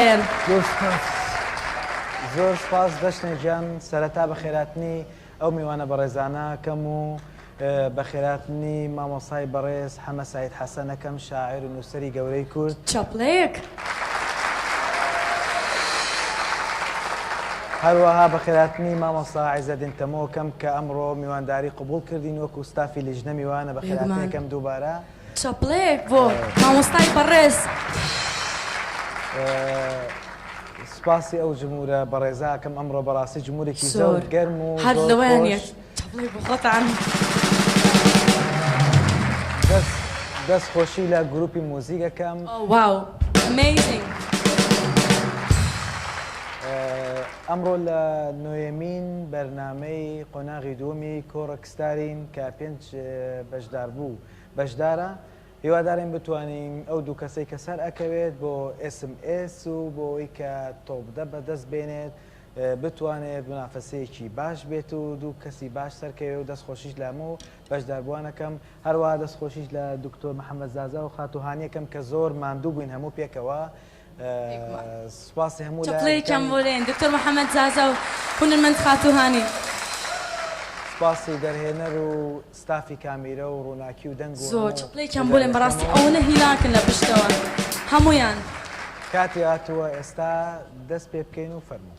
زۆر سوپاس زۆر سوپاس دەشنێ گیان سەرەتا بەخێراتنی ئەو میوانە بەڕێزانە کەم و بەخێراتنی مامۆسای بەڕێز حەمە سعید حەسەنەکەم شاعیر و نووسەری گەورەی کورد. چەپڵەیەک. هەروەها بەخێراتنی مامۆستا عیزەدین تەمۆ کەم کە ئەمڕۆ میوانداری قبوڵ کردین وەکو ستافی لیژنە میوانە بەخێراتنێکەم دووبارە. چەپڵەیەک بۆ مامۆستای بەڕێز. سوپاسی ئەو جمورە بەڕێزە ئەکەم ئەمڕۆ بەڕاستی جمورێکی زۆر گەرم و هەر لەوەیان یە چەپڵەی بۆ خۆتان. دەست خۆشی لە گروپی موزیک ئەکەم. واو amazing. ئەمڕۆ لە نۆیەمین بەرنامەی قۆناغی دووەمی کۆڕەک ستارین کە پێنج بەشداربوو بەشدارە، هیوادارین بتوانین ئەو دوو کەسەی کە سەر ئەکەوێت بۆ ئێس ئێم ئێس و بۆ ئەوەی کە تۆپ دە بەدەست بێنێت بتوانێت مونافەسەیەکی باش بێت و دوو کەسی باش سەرکەوێ و دەست خۆشیش لە هەموو بەشداربووان ئەکەم هەروەها دەست خۆشیش لە دکتۆر محەممەد زازا و خاتوو هانیەکەم کە زۆر ماندوو بووین هەموو پێکەوە سوپاسی هەموو لایەک چەپڵەیەکیان بۆ لێن دکتۆر محەممەد زازا و هونەرمەند خاتوو هانی. سوپاسی دەرهێنەر و ستافی کامیرە و ڕووناکی و دەنگ و زۆر هەموو چەپڵەیەکیان بۆ لێن وزارەکەم بەڕاستی و. ئەوەنە هیلاکن لە پشتەوە هەموویان. کاتی هاتووە ئێستا دەست پێ بکەین و فەرموو.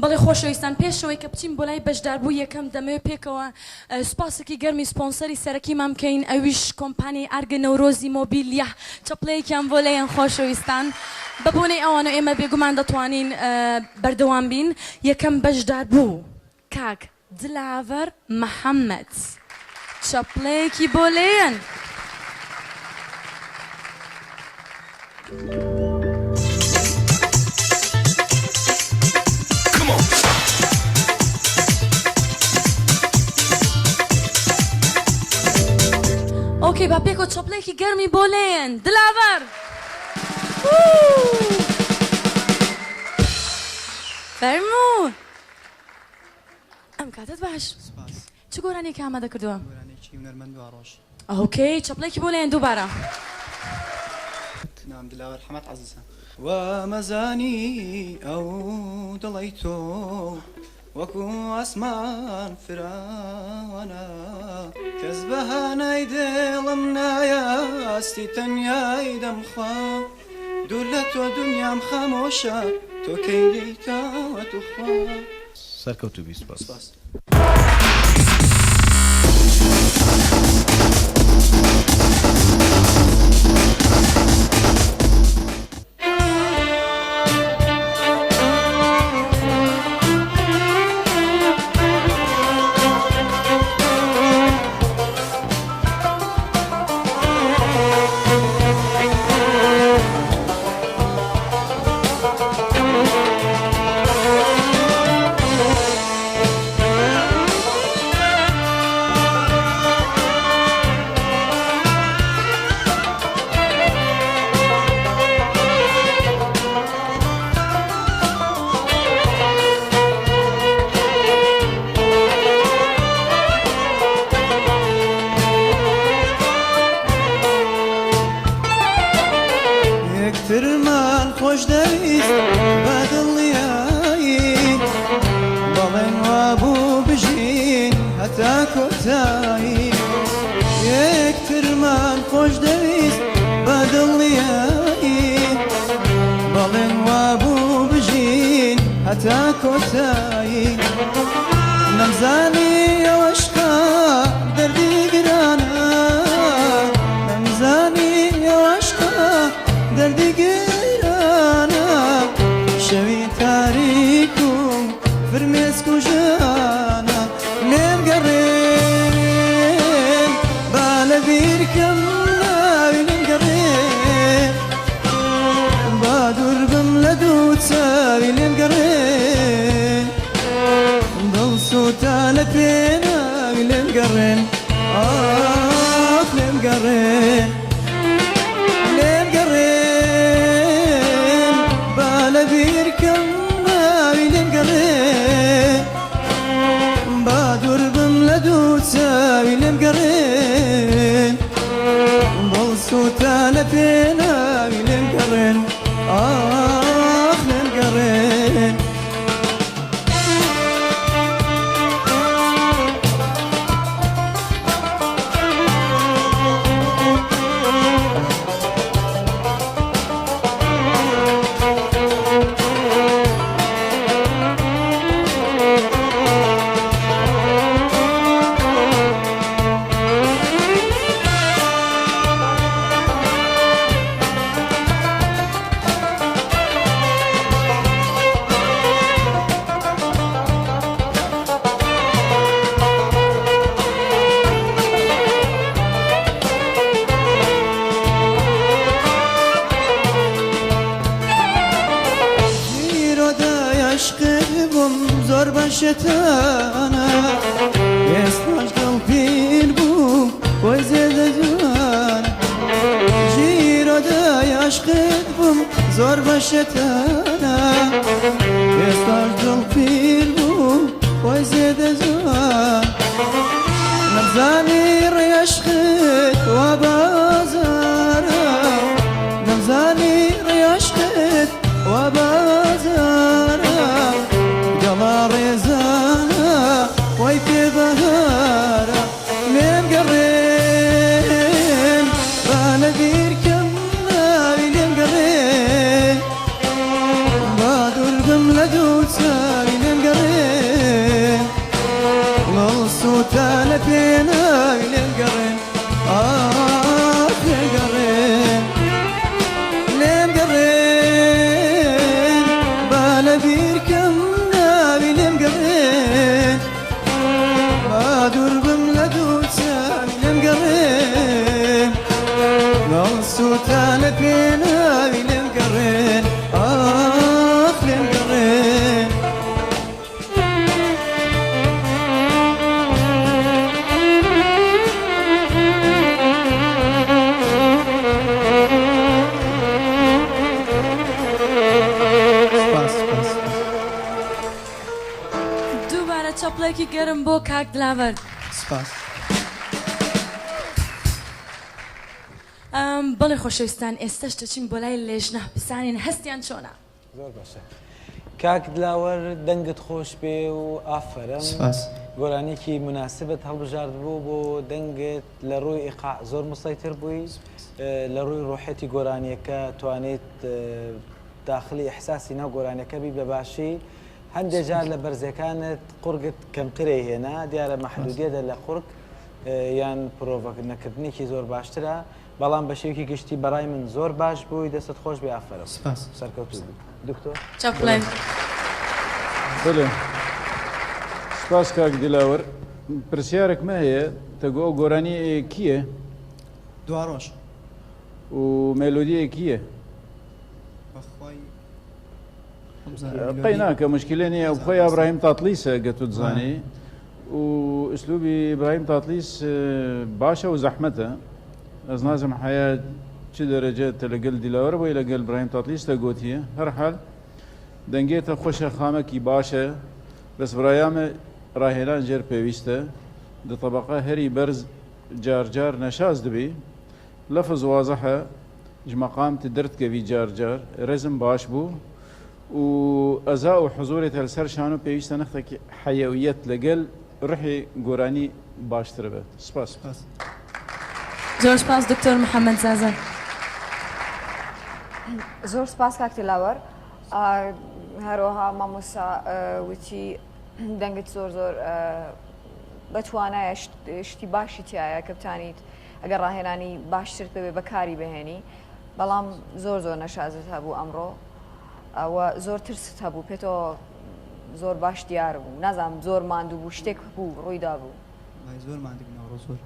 بەڵێ خۆشەویستان پێشەوەی کە بچین بۆ لای بەشداربووی یەکەم دەمەوێت پێکەوە سوپاسێکی گەرمی سپۆنسەری سەرەکیمان بکەین ئەویش کۆمپانیای ئارگە نەورۆزی مۆبیلیە چەپڵەیەکیان بۆ لێیەن خۆشەویستان بە بۆنەی ئەوانەوە ئێمە بێگومان دەتوانین بەردەوام بین یەکەم بەشداربوو کاک دلاڤەر محەمەد چەپڵەیەکی بۆ لێیەن. ئۆکەی با پێکەوە چەپڵەیەکی گەرمی بۆ لێیەن دلاڤەر. فەرموو. ئەم کاتەت باش. سوپاس. چ گۆرانیەکی ئامادە کردووە؟ گۆرانیەکی هونەرمەند دواڕۆژ. ئۆکەی چەپڵێکی بۆ لێن دووبارە. ناوم دلاوەر حەمەد عەزیزە. وامەزانی ئەو دڵەی تۆ وەکو ئاسمان فراوانە کەس بە هانای دڵم نایە ئاستی تەنیای دەمخوا دوور لە تۆ دونیام خامۆشە تۆ کەی دێیتەوە توخوا. سەرکەوتوو بی سوپاس. سوپاس. یەکترمان خۆش دەویست بە دڵنیایی بەڵێن وابوو بژین هەتا کۆتایی یەکترمان خۆش دەویست بە دڵنیایی بەڵێن وابوو بژین هەتا کۆتایی نەمزانی ئەوەشقە دەردی گرانە نەمزانی ئەوەشقە دەردی گرانە شەوی تاریک و فرمێسک و ژانە لێم گەڕێن با لە بیرکەم ناوی لێم گەڕێن با دوور بم لە دوو چاوی لێم گەڕێن دڵ سووتا لە پێناوی لێم گەڕێن ئاخ لێم گەڕێن لێم گەڕێن با لە بیرکەم ناوی لێم گەڕێن با دوور بم لە دوو چاوی لێم گەڕێن دڵ سووتا لە پێناوی لێم گەڕێن ئاخ. زۆر بە شێتانە ئێستاش دڵ پیر بوو خۆی زێدە جوانە ژیرۆدای عەشقت بووم زۆر بە شێتانە ئێستاش دڵ پیر بوو خۆی زێدە جوان نەمزانی ڕێی عەشقت وا بازارە نەمزانی ڕێی عەشقت وا بازارە گەڵا ڕێزانە وای پێ بەهارە لێم گەڕێن با لە بیر کەم ناوی لێم گەڕێن با دوور بم لە دوو چاوی لێم گەڕێن دڵ سووتا لە پێناوی لێم گەڕێن ئاخ لێم گەڕێن لێم گەڕێن با لە بیر کەم ناوی لێم گەڕێن با دوور بم لە دوو چاوی لێم گەڕێن دڵ سووتا لە پێناوی لێم گەڕێن ئاخ لێم گەڕێن. سپاس سپاس سپاس. دووبارە چەپڵێکی گەرم بۆ کاک دلاوەر. سپاس. بەڵێ خۆشەویستان ئێستەش دەچین بۆ لای لێژنە بزانین هەستیان چۆنە. زۆر باشە کاک دلاوەر دەنگت خۆش بێ و ئافەرم سپاس. گۆرانیەکی مناسبت هەڵبژارد بوو بۆ دەنگت لە ڕووی ئیقاع زۆر مسەیتر بووی لە ڕووی ڕۆحێتی گۆرانیەکە توانیت داخلی ئیحساسی ناو گۆرانیەکە بی بە باشی هەندێ جار لە بەرزەکانت قوڕگت کەمترەی هێنا دیارە مەحدودیەتە لە قوڕگ یان پرۆڤە نەکردنێکی زۆر باشترە بەڵام بە شێوەیەکی گشتی بەڕای من زۆر باش بووی دەستت خۆش بێ ئافەرم. سپاس. سەرکەوتوو بی دکتۆر. چەپڵێ. بەلێ سپاس کاک دلاوەر پرسیارەکمە هەیە تەگۆ ئەو گۆرانیە ئێ کیە؟ دواڕۆژ. و مێلۆدی ئێ کیە؟ بەخوای قەی ناکە مشکلە نیە ئەو خۆی ئەبراهیم تاتلیسە گە تو دزانی و ئسلوبی ئیبراهیم تاتلیس باشە و زەحمەتە ئەز نازم حیا چ دەرەجە تە لەگەل دیلاوەر بۆی لەگەل براهیم تاتلیس تە گۆتیە هەر حال دەنگێتە خۆشە خامەکی باشە بەس برایامە ڕاهێنان ژێر پێویستە دە طبقە هەری بەرز جار جار نەشاز دبی لەفز وازحە ژ مەقام ت دەردکەڤی جار جار رزم باش بوو و ئەزا و حزورێ تە لەسەر شانۆ پێویستە نەختەکی حەیەویەت لەگەل رحی گۆرانی باشتر بێت. سپاس. سپاس. زۆر سپاس دکتۆر محمد زازا. زۆر سپاس کاک دلاوەر. هەروەها مامۆستا وتی دەنگت زۆر زۆر بەتوانایە شتی باشی تایە کە بتانیت ئەگەر ڕاهێنانی باشترت پێ بێ بەکاری بهێنی بەڵام زۆر زۆر نەشازت هەبوو ئەمڕۆ ئەوە زۆر ترست هەبوو پێتەوە زۆر باش دیار بوو نازانم زۆر ماندوو بوو شتێک بوو ڕوویدا بوو زۆر ماندوو بوو زۆر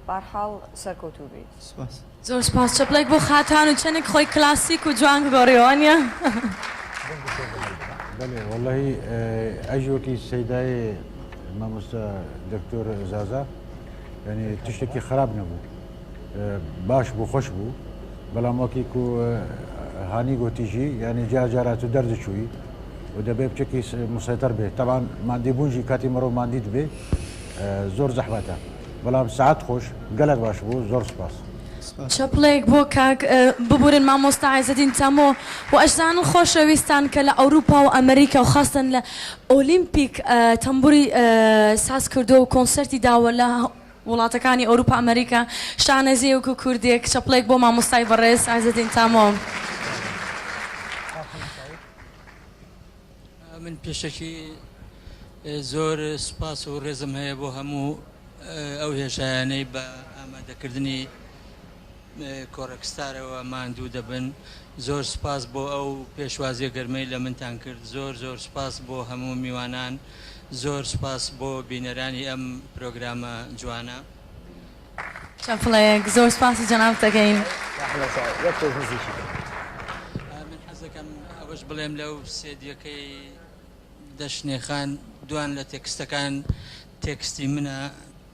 بارحاڵ سەرکەوتوو بیت. سپاس. زۆر سپاس چەپڵێک بۆ خاتان و چەنێک خۆی کلاسیک و جوان گۆڕیوە وانیە؟ بەلێ وەڵی ئەژ وەکی سەیدای مامۆستا دکتۆر زازا یعنی تشتێکی خراپ نەبوو باش بوو خۆش بوو بەڵام وەکی کو هانی گۆتیژی یعنی جار جارات و دەردەچووی و دەبێ بچێکی مسەیتەر بێت تەبان مادی بوونژی کاتی مرۆ مادی دەبێ زۆر زەحمەتە بەڵام سەعات خۆش گەلەک باش بوو زۆر سوپاس. چەپڵەیەک بۆ کاک ببورن مامۆستا عێزەدین تەمۆ و ئەشزانن خۆشەویستان کە لە ئەوروپا و ئەمریکا و خاستەن لە ئۆلیمپیک تەمبوری ساز کردووە و کۆنسێرتی داوە لە وڵاتەکانی ئەوروپا ئەمریکا شانەزیە وەکو کوردێک چەپڵەیەک بۆ مامۆستای بەڕێز عێزەدین تامۆ. من پێشەکی زۆر سوپاس و ڕێزم هەیە بۆ هەموو ئەو هێژایانەی بە ئامادەکردنی کۆڕەکستارەوە ماندوو دەبن زۆر سوپاس بۆ ئەو پێشوازیە گەرمەی لە منتان کرد زۆر زۆر سوپاس بۆ هەموو میوانان زۆر سوپاس بۆ بینەرانی ئەم پرۆگرامە جوانە. چەپڵەیەک زۆر سوپاسی جەنابت دەکەین. من حەزەکەم ئەوەش بڵێم لەو سێدیەکەی. دەشنێ خان دوان لە تێکستەکان تێکستی منە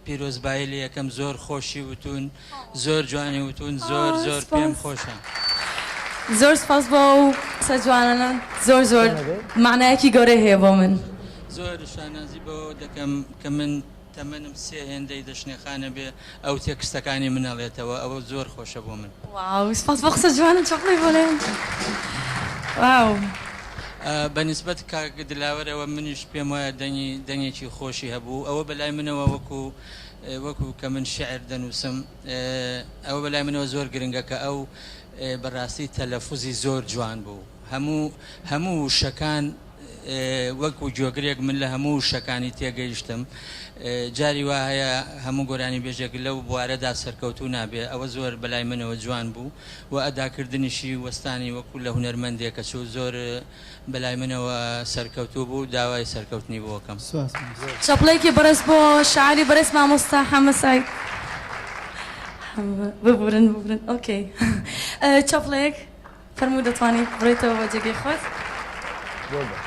پیرۆزبایی لێ یەکەم زۆر خۆشی وتون زۆر جوانی وتون زۆر زۆر پێم خۆشە. زۆر سپاس بۆ ئەو قسە جوانانە زۆر زۆر مەعنایەکی گەورەی هەیە بۆ من. زۆر شانازی بەوە دەکەم کە من تەمەنم سێ هێندەی دەشنێ خانە بێ ئەو تێکستەکانی من ئەڵێتەوە ئەوە زۆر خۆشە بۆ من. واو سپاس بۆ قسە جوانت چەپڵەی بۆ لێن واو. بە نیسبەت کاک دلاوەرەوە منیش پێم وایە دەنگی دەنگێکی خۆشی هەبوو ئەوە بەلای منەوە وەکو وەکو کە من شیعر دەنووسم ئەوە بەلای منەوە زۆر گرنگە کە ئەو بەڕاستی تەلەفوزی زۆر جوان بوو هەموو هەموو وشەکان وەکو گوێگرێک من لە هەموو وشەکانی تێگەیشتم جاری وا هەیە هەموو گۆرانیبێژێک لەو بوارەدا سەرکەوتوو نابێ ئەوە زۆر بەلای منەوە جوان بوو و ئەداکردنیشی وەستانی وەکو لە هونەرمەندێک کە چوو زۆر بەلای منەوە سەرکەوتوو بوو داوای سەرکەوتنی بۆ ئەکەم. سوپاس مامۆستا. چەپڵەیەکی بەڕێز بۆ شاعیری بەڕێز مامۆستا حەمە سەعید حەمە ببورن ببورن okay چەپڵەیەک فەرموو دەتوانی بڕۆیتەوە بۆ جێگەی خۆت. زۆر باش.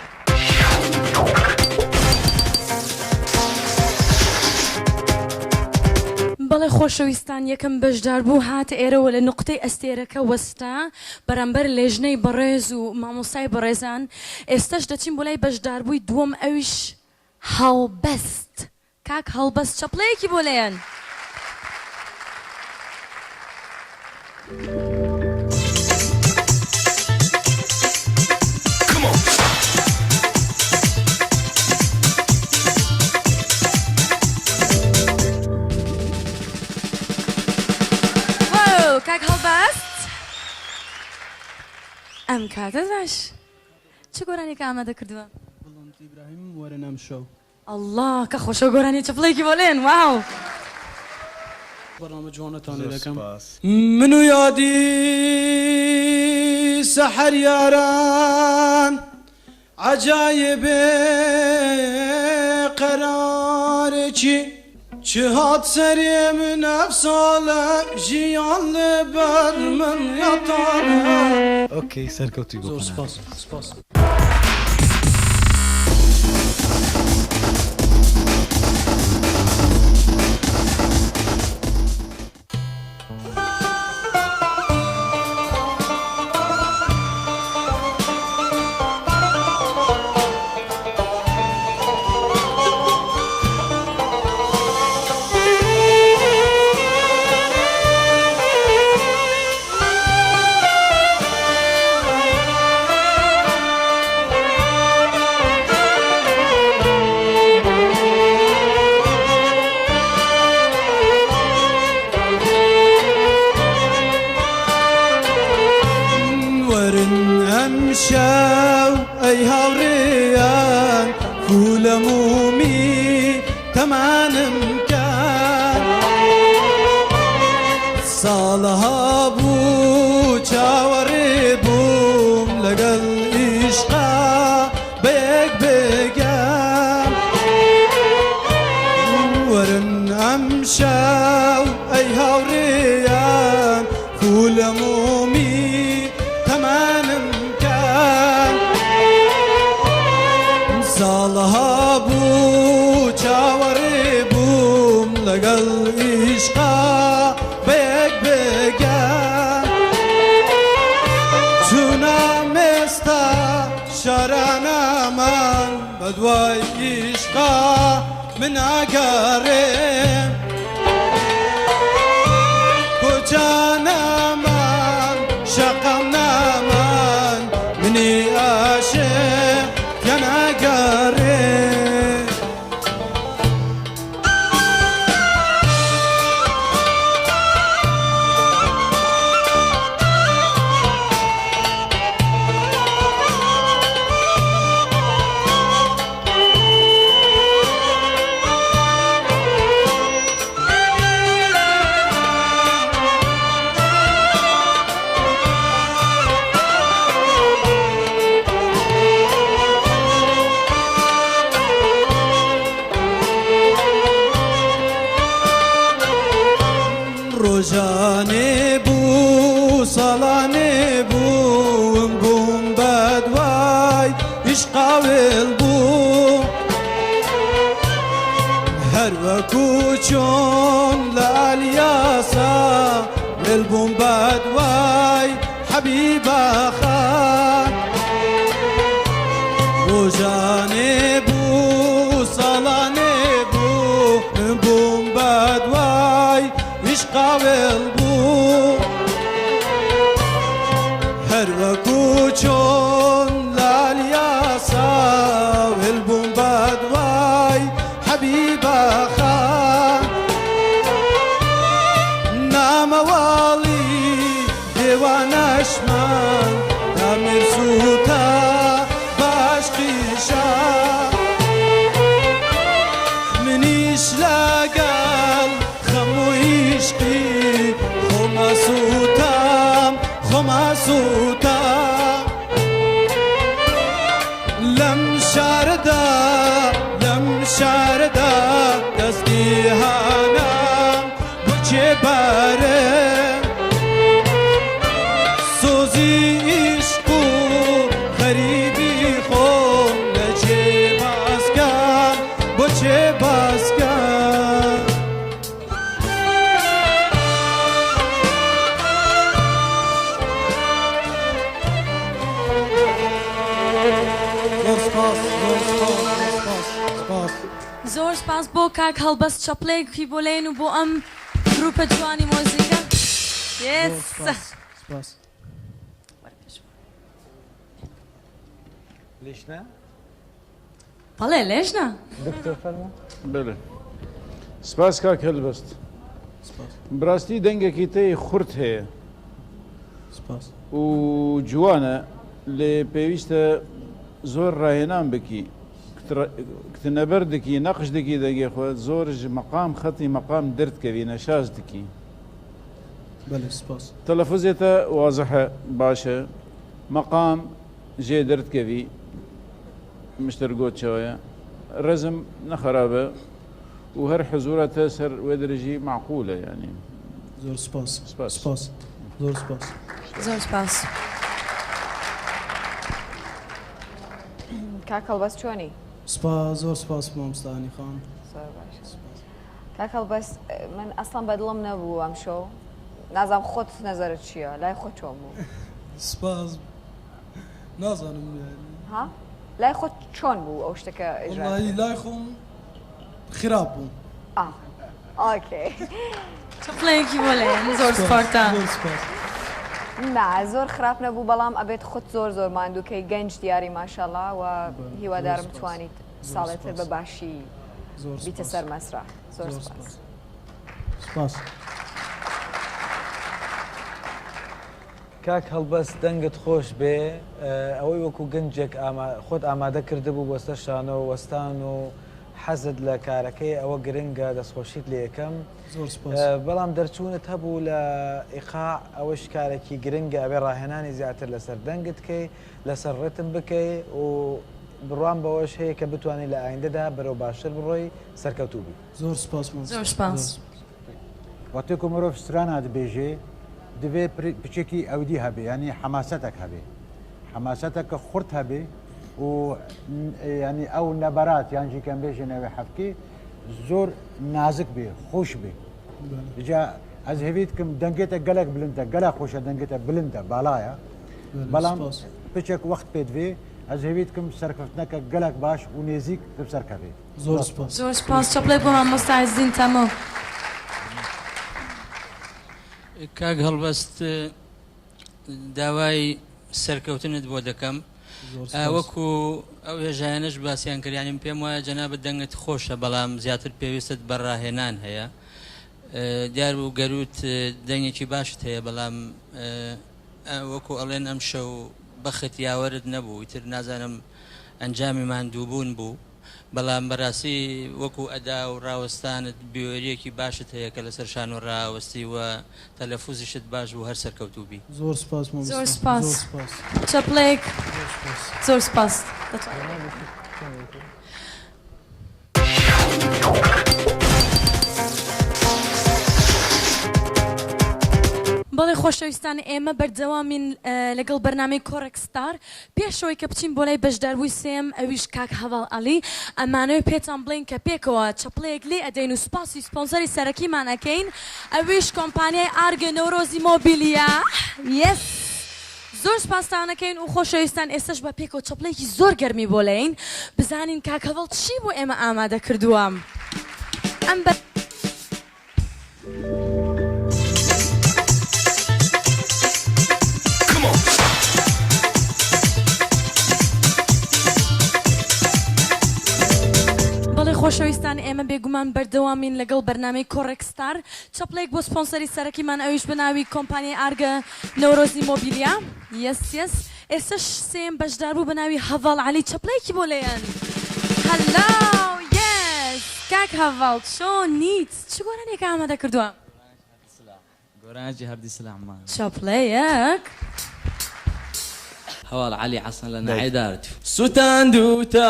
بەڵێ خۆشەویستان یەکەم بەشداربوو هاتە ئێرەوە لە نوقتەی ئەستێرەکە وەستا بەرامبەر لێژنەی بەڕێز و مامۆستای بەڕێزان ئێستەش دەچین بۆ لای بەشداربووی دووەم ئەویش هەڵبەست کاک هەڵبەست چەپڵەیەکی بۆ لێیەن. وەو کاک هەڵبەست ئەم کاتەت باش چ گۆرانیەکە ئامادە کردووە؟ بڵند ئیبراهیم وەرە نام شەو. اللە کە خۆشە گۆرانی چەپڵەیەکی بۆ لێن واو. بەرنامە جوانەتان لێ زۆر دەکەم. سوپاس. من و یادی سەحەر یاران عەجایبێ قەرارێکی چ هات سەرێ من ئەف ساڵە ژیان لە بەر من یەتانە. okay سەرکەوتوی بۆ زۆر سوپاس قۆناغەکەی. سوپاس. وەرن ئەمشەو ئەی هاوڕێیان فولە مومی تەمانم کەن ساڵەها بوو چاوەڕێ بووم لەگەڵ ئیشقا بەیەک بگەم وەرن ئەمشەو ئەی هاوڕێیان فولە مۆمی تەمەنم کەن ساڵەها بوو چاوەڕێ بووم لەگەڵ ئیشقا بەیەک بگەم چونام ئێستا شارانەمان بەدوای ئیشقا من ئەگەڕێم کۆچانەمان شەقام نامان منی ئاشق تیان ئەگەڕێم. ڕۆژانێ بوو ساڵانێ بووم بووم بەدوای عیشقا وێڵ بووم. وەکو چۆن لە ئەلیاسا وێل بووم بەدوای حەبیبە خان. ڕۆژانێ بوو ساڵانێ بوو من بووم بەدوای عیشقا وێڵ بوو. هەر وەکو چۆن لە ئەلیاسا وێل بووم بەدوای حەبیبە خان. نامەواڵی دێوانەشمان دامێر سووتا بە عەشقی شا. منیش لەگەڵ خەم و عیشقی خۆم ئەسووتام، خۆم ئەسووتام. لەم شارەدا، لەم شارەدا دەستی هانام بۆ کێ بەرم؟ سۆزی عیشق و غەریبی خۆم لە کێ باس کەم، بۆ کێ باس کەم؟ زۆر سپاس زۆر سپاس زۆر سپاس سپاس. زۆر سپاس بۆ کاک هەڵبەست چەپڵەیەکی بۆ لێن و بۆ ئەم گروپە جوانی مۆزیکە زۆر یێس. سپاس سپاس. وەرە پێشەوە. لیژنە؟ بەڵێ لێژنە. دکتۆر فەرموو. بەلێ سپاس کاک هەلبەست. براستی دەنگێکی تێی خورت هەیە سپاس. و جوانە لێ پێویستە زۆر ڕاهێنان بکی کت نەبەر دکی نەقش دکی دەنگێ خۆ زۆر ژ مەقام خەتی مەقام درد کەوی نەشاز دکی. بەلێ سپاس. تەلەفوزێتە وازحە باشە مەقام ژێ درد کەوی مشتر گۆت چاوە رزم نە خەرابە و هەر حزورە تە سەر وێ درژی مەعقولە یانی. زۆر سپاس سپاس. سپاس زۆر سپاس. زۆر سپاس. کاک هەڵبەست چۆنی؟ سپاس زۆر سپاس مامۆستا هانی خان. زۆر باشە کاک هەڵبەست من ئەسڵەن بەدڵم نەبوو ئەم شەو نازانم خۆت نەزەرت چییە لای خۆت چۆن بوو؟ سپاس نازانم یانی. ها لای خۆت چۆن بوو ئەو شتە کە ئیجرا وەڵاهی کرد؟ لای خۆم خراپ بوو. ئا okay. چەپڵەیەکی بۆ لێن زۆر سپۆرتە. زۆر سپاس. نا زۆر خراپ نەبوو بەڵام ئەبێت خۆت زۆر زۆر ماندوو کەی گەنج دیاری ماشاءاللە و هیوادارم بتوانیت ساڵێ تر بە باشی بیتە سەر مەسرەح. زۆر سپاس. سپاس. کاک هەڵبەست دەنگت خۆش بێ ئەوەی وەکو گەنجێک خۆت ئامادە کردبوو بۆ سەر شانۆ وەستان و حەزت لە کارەکەی ئەوە گرنگە دەستخۆشیت لێ یەکەم زۆر سپاس. بەڵام دەرچوونت هەبوو لە ئیقاع ئەوەش کارێکی گرنگە ئەبێ ڕاهێنانی زیاتر لەسەر دەنگت کەی لەسەر ڕێتم بکەی و بڕوام بەوەش هەیە کە بتوانی لە ئایندەدا بەرەو باشتر بڕۆی سەرکەوتوو بی. زۆر سپاس مامۆستا. زۆر سپاس. وەختێ کو مرۆڤ سترانا دبێژێ divê piçekî ewdî hebê yanî hemasetek hebê hemaseteke xurt hebê û yanî ew neberat yan jî kem bêjin ew ê hefkê zor nazik bê xweş bê ca ez hêvî dikim dengê te gelek bilind e gelek xweş e dengê te bilind e balaya بەڵام piçek wext pê divê ez hêvî dikim serkeftineke gelek baş û nêzîk bi serkevê. زۆر سپاس. زۆر سپاس چەپڵێک بۆ مامۆستا عزین تەمۆ. کاک هەڵبەست داوای سەرکەوتنت بۆ دەکەم وەکو ئەو هێژایانەش باسیان کرد یانی پێم وایە جەنابت دەنگت خۆشە بەڵام زیاتر پێویستت بە ڕاهێنان هەیە دیار بوو گەروت دەنگێکی باشت هەیە بەڵام وەکو ئەڵێن ئەم شەو بەخت یاوەرت نەبوو ئیتر نازانم ئەنجامی ماندووبوون بوو بەڵام بەراستی وەکو ئەدا و ڕاوەستانت بوێریەکی باشت هەیە کە لەسەر شانۆ ڕاوەستی و تەلەفوزیشت باش بوو هەر سەرکەوتوو بی. زۆر سپاس مامۆستا. زۆر سپاس. زۆر سپاس. چەپڵێک. زۆر سپاس. زۆر سپاس. بەڵێ خۆشەویستان ئێمە بەردەوامین لەگەڵ بەرنامەی کۆڕێک ستار، پێشەوەی کە بچین بۆ لای بەشداربووی سێیەم ئەویش کاک هەڤاڵ عەلی، ئەمانەوێ پێتان بڵێین کە پێکەوە چەپڵەیەک لێ ئەدەین و سوپاسی سپۆنسەری سەرەکیمان ئەکەین ئەویش کۆمپانیای ئارگە نەورۆزی مۆبیلیا یەس زۆر سوپاستان ئەکەین و خۆشەویستان ئێستەش با پێکەوە چەپڵەیەکی زۆر گەرمی بۆ لێین بزانین کاک هەڤاڵ چی بۆ ئێمە ئامادە کردووە ئەم بە. بەڵێ خۆشەویستان ئێمە بێگومان بەردەوامین لەگەڵ بەرنامەی کۆڕێک ستار چەپڵێک بۆ سپۆنسەری سەرەکیمان ئەویش بە ناوی کۆمپانیای ئارگە نەورۆزی مۆبیلیا yes yes ئێستەش سێیەم بەشداربوو بە ناوی هەڤاڵ عەلی چەپڵەیەکی بۆ لێیەن هەلاو yes کاک هەڤاڵ چۆنیت چ گۆرانیەکە ئامادە کردووە؟ گۆرانیەکی هەردی سلاحمان. چەپڵەیەک. هەواڵ عەلی حەسەن لە ناحیەی دارتو. سوتاندوتە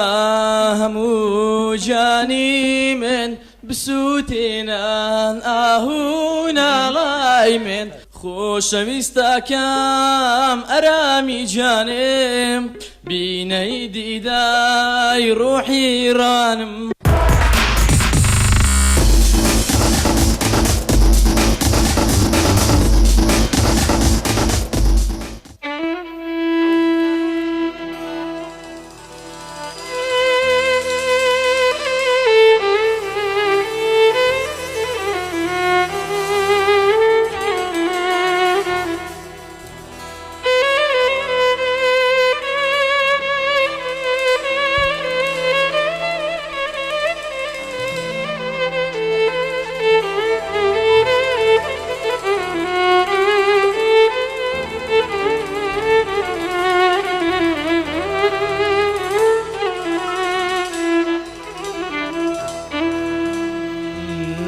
هەموو گیانی من بسوتێنە ئاه و ناڵای من خۆشەویستەکەم ئەرامی گیانم بینەی دیدای ڕۆحی ڕانم.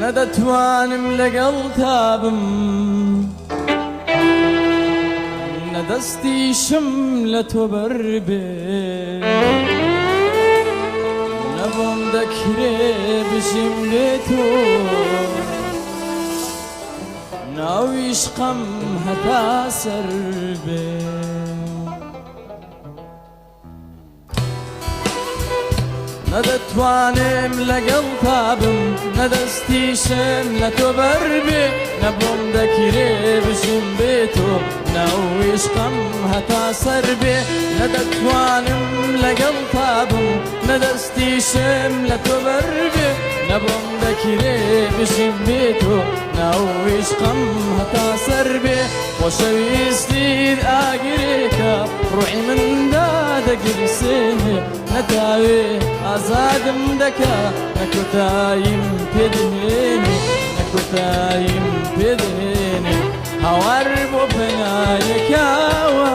نەدەتوانم لەگەڵتا بم نە دەستیشم لە تۆ بەربێ نە بۆم دەکرێ بژیم بێ تۆ ناو عیشقم هەتا سەر بێ. نە دەتوانم لەگەڵتا بم نە دەستیشم لە تۆ بەربێ نە بۆم دەکرێ بژیم بێ تۆ ناو عیشقم هەتا سەر بێ نە دەتوانم لەگەڵتا بم نە دەستیشم لە تۆ بەربێ نە بۆم دەکرێ بژیم بێ تۆ ناو عیشقم هەتا سەر بێ خۆشەویستیت ئاگرێکە ڕۆحی من دادەگیرسێنێ نەتاوێ ئازادم دەکا نە کۆتاییم پێ دەهێنێ نە کۆتاییم پێ دەهێنێ هاوار بۆ پەنایەکەوە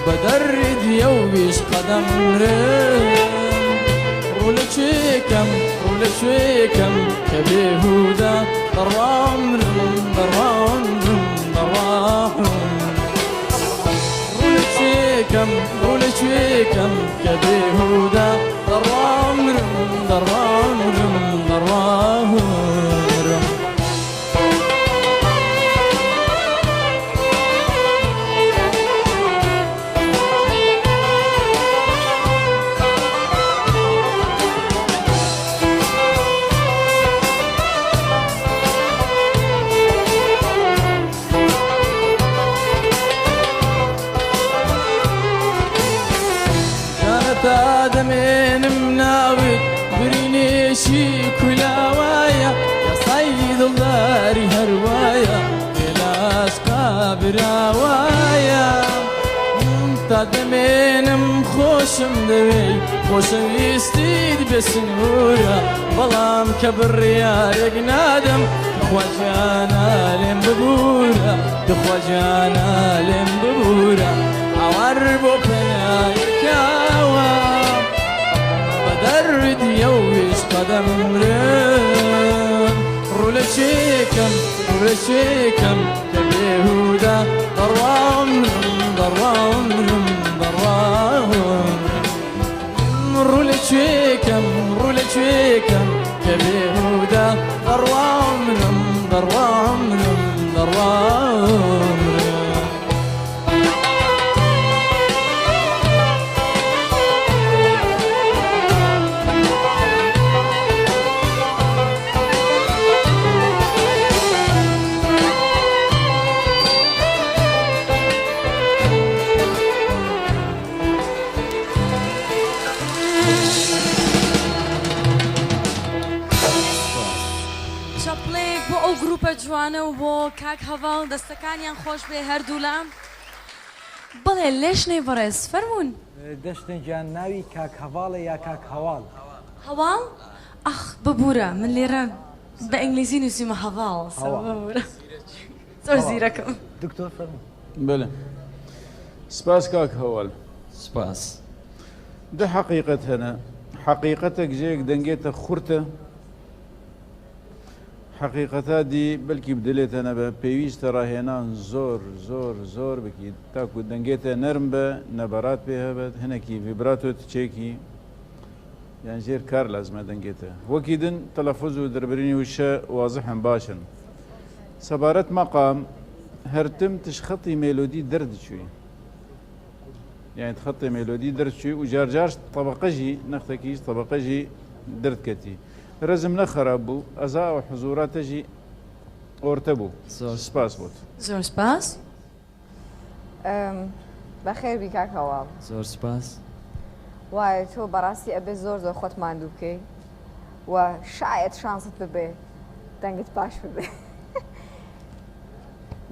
بە دەردی ئەو عیشقە دەمرم ڕوو لە کوێ کەم ڕوو لە کوێ کەم کە بێهوودە دەڕوا عومرم دەڕوا عومرم دەڕوا عومرم ڕوو لە کوێ کەم ڕوو لە کوێ کەم کە بێهوودە دەڕوا عومرم دەڕوا عومرم دەڕوا عومرم. تا دەمێنم ناوت برینێکی کولاوایە یاسای دڵداری هەروایە بێلاش قابراوایە تا دەمێنم خۆشم دەوێی خۆشەویستیت بێ سنوورە بەڵام کە بڕیارێک نادەم تخوا گیانە لێم ببوورە تخوا گیانە لێم ببوورە هاوار بۆ پەنایەکەوە بە دەردی ئەو عیشقە دەمرم ڕوو لە کێ کەم ڕوو لە کێ کەم کە بێهوودە دەڕوا عومرم دەڕوا عومرم دەڕوا عومرم ڕوو لە کوێ کەم ڕوو لە کوێ کەم کە بێهوودە دەڕوا عومرم دەڕوا عومرم. جوانە و بۆ کاک هەڤاڵ دەستەکانیان خۆش بێ هەردوولا. بەڵێ لێژنەی بەڕێز فەرموون. دەشتێ گیان ناوی کاک هەڤاڵە یا کاک هەواڵ؟ هەواڵ؟ ئاخ ببورە من لێرە بە ئینگلیزی نووسیومە هەڤاڵ سۆ ببورە زۆر زیرەکم. دکتۆر فەرموو. بەلێ سپاس کاک هەواڵ. سپاس. دە حەقیقەت هەنە حەقیقەتەک جێک دەنگێتە خورتە حەقیقەتا دی بەلکی بدلێتە نەبە پێویستە ڕاهێنان زۆر زۆر زۆر بکی تاکو دەنگێتە نەرم بە نەبەرات پێ هەبێت هەنێکی ڤیبراتۆ تچێکی یان ژێر کار لازمە دەنگێتە وەکی دن تەلەفز و دەربرینی وشە وازحن باشن سەبارەت مەقام هەرتم تشخەتی مێلۆدی دەردچووی یانی تخەتێ مێلۆدی دەرچووی و جارجار تەبەقەژی نەختەکیش تەبەقەژی دەردکەتی رەزم نە خەراب بوو ئەزا و حزوراتەژی ئۆرتە بوو زۆر سپاس بۆت. زۆر سپاس. بەخێربی کاک هەواڵ. زۆر سپاس. وایە تۆ بەڕاستی ئەبێ زۆر زۆر خۆت ماندوو بکەی و شایەت شانست ببێ دەنگت باش ببێ.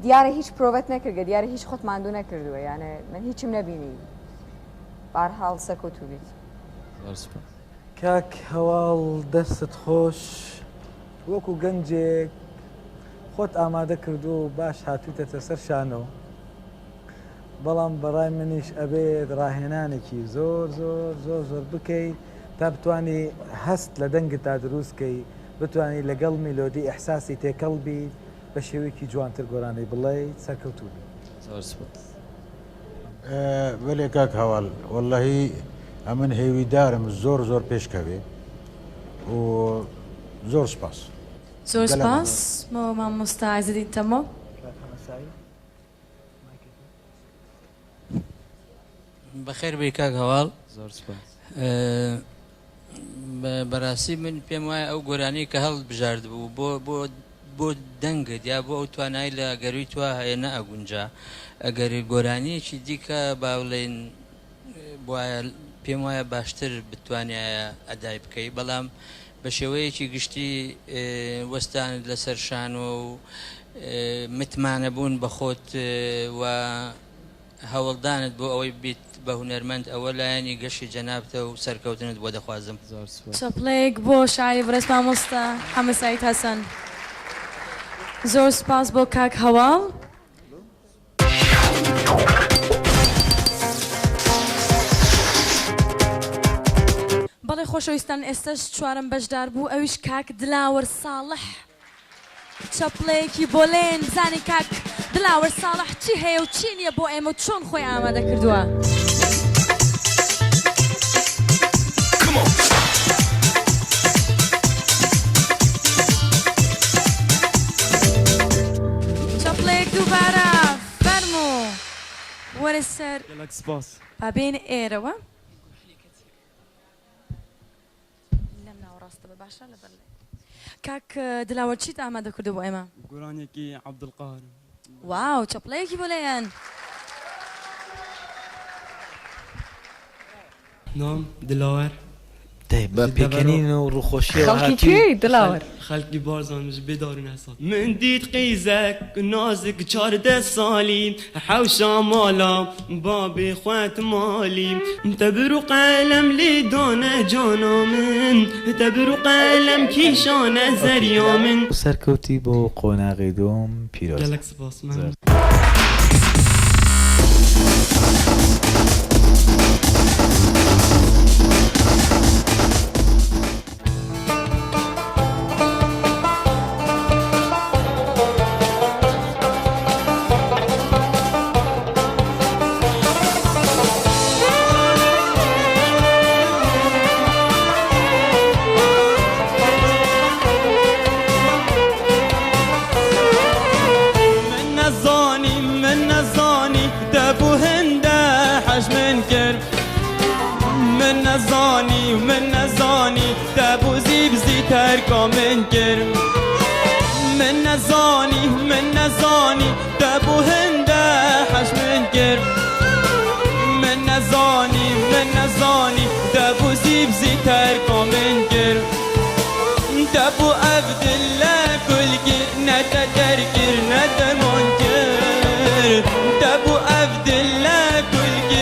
دیارە هیچ پرۆڤەت نەکردگە دیارە هیچ خۆت ماندوو نەکردووە یانێ من هیچم نەبینی بارحاڵ سەرکەوتوو بیت. زۆر سپاس. کاک هەواڵ دەستت خۆش وەکو گەنجێک خۆت ئامادە کردووە و باش هاتوویتەتە سەر شانۆ بەڵام بەڕای منیش ئەبێت ڕاهێنانێکی زۆر زۆر زۆر زۆر بکەی تا بتانی هەست لە دەنگتدا دروست کەی بتانی لەگەڵ میلۆدی ئیحساسی تێکەڵ بیت بە شێوەیەکی جوانتر گۆرانی بڵێیت سەرکەوتوو بی. زۆر سوپاس. بەلێ کاک هەواڵ وەللەهی ئەمن هێویدارم زۆر زۆر پێش کەوێ و زۆر سپاس. زۆر سپاس بۆ مامۆستا عزەدین تەمۆ. بەخێر بێی کاک هەواڵ. زۆر سوپاس. بەراستی من پێم وایە ئەو گۆرانی کە هەڵت بژارد بوو بۆ بۆ بۆ دەنگت یا بۆ ئەو توانای لە گەروی توا هەیە نەئەگونجا ئەگەر گۆرانیەکی دیکە با بڵێین بوایە پێم وایە باشتر بتوانایە ئەدای بکەی بەڵام بە شێوەیەکی گشتی وەستانت لەسەر شانۆ و متمانەبوون بە خۆت و هەوڵدانت بۆ ئەوەی ببیت بە هونەرمەند ئەوە لایەنی گەشی جەنابتە و سەرکەوتنت بۆ دەخوازم. زۆر سوپاس. چەپڵەیەک بۆ شاعیری بەڕێز مامۆستا حەمە سەعید حەسەن. زۆر سوپاس بۆ کاک هەواڵ. بەڵێ خۆشەویستان ئێستەش چوارەم بەشداربوو ئەویش کاک دلاوەر ساڵح. چەپڵەیەکی بۆ لێن بزانین کاک دلاوەر ساڵح چی هەیە و چی نییە بۆ ئێمە و چۆن خۆی ئامادە کردووە. چەپڵەیەک دووبارە فەرموو وەرە سەر. گەلەک سپاس. با بێینە ئێرەوە. لەم ناوەڕاستە بە باشە لەبەر لای کاک دلاوەر چیت ئامادە کردو بۆ ئێمە؟ گۆرانیەکی عەبدولقاهر. واو چەپڵەیەکی بۆ لێیان. نام دلاوەر. دەی بە پێکەنین و ڕووخۆشیەوە خەڵکی هاتووی. کوێی دلاوەر؟ خەلکی بارزان ژ بێدارون هەسات. من دیت قیزەک نازک 14 سالی حەوشا مالا بابێ خوەت مالی تەبر و قەلەم لێ دانە جانا من تەبر و قەلەم کیشانە زەریا من. سەرکەوتی بۆ قۆناغی دووەم پیرۆزە. گەلەک سپاس مەمنون. من نەزانی من نەزانی دەبوو هندە حەژ من کرد من نەزانی من نەزانی دەبوو زیبزی تەرکا من کرد من نەزانی من نەزانی دەبوو هندە حەژ من کرد من نەزانی من نەزانی دەبوو زیبزی تەرکا من کرد دەبوو ئەڤدلە گولگی نەتە.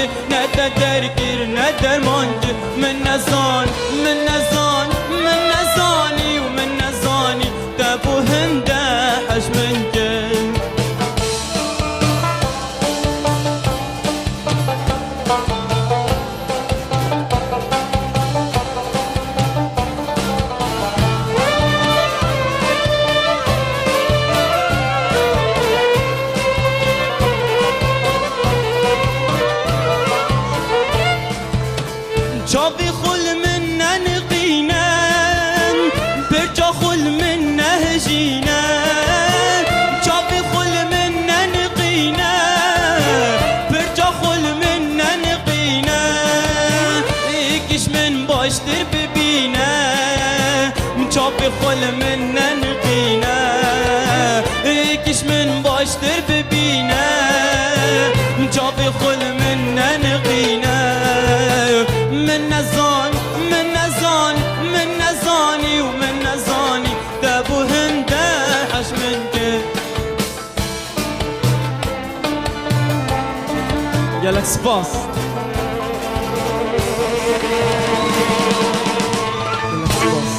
kir Ne te der kir ne derman kir Min nezan min nezan min nezanî û min nezanî Te bû hinde hej min kir. Çavê xwe li min neniqîne, pirça xwe li min nehijîne. Çavê xwe li min neniqîne, pirça xwe li min neniqîne. Yekî ji min baştir bibîne, çavê xwe li min neniqîne. Yekî ji min baştir bibîne, çavê xwe li min neniqîne. Min nezan, min nezan, min nezanî û min nezanî te bû hinde hej min kir. Gelek spas. Gelek spas.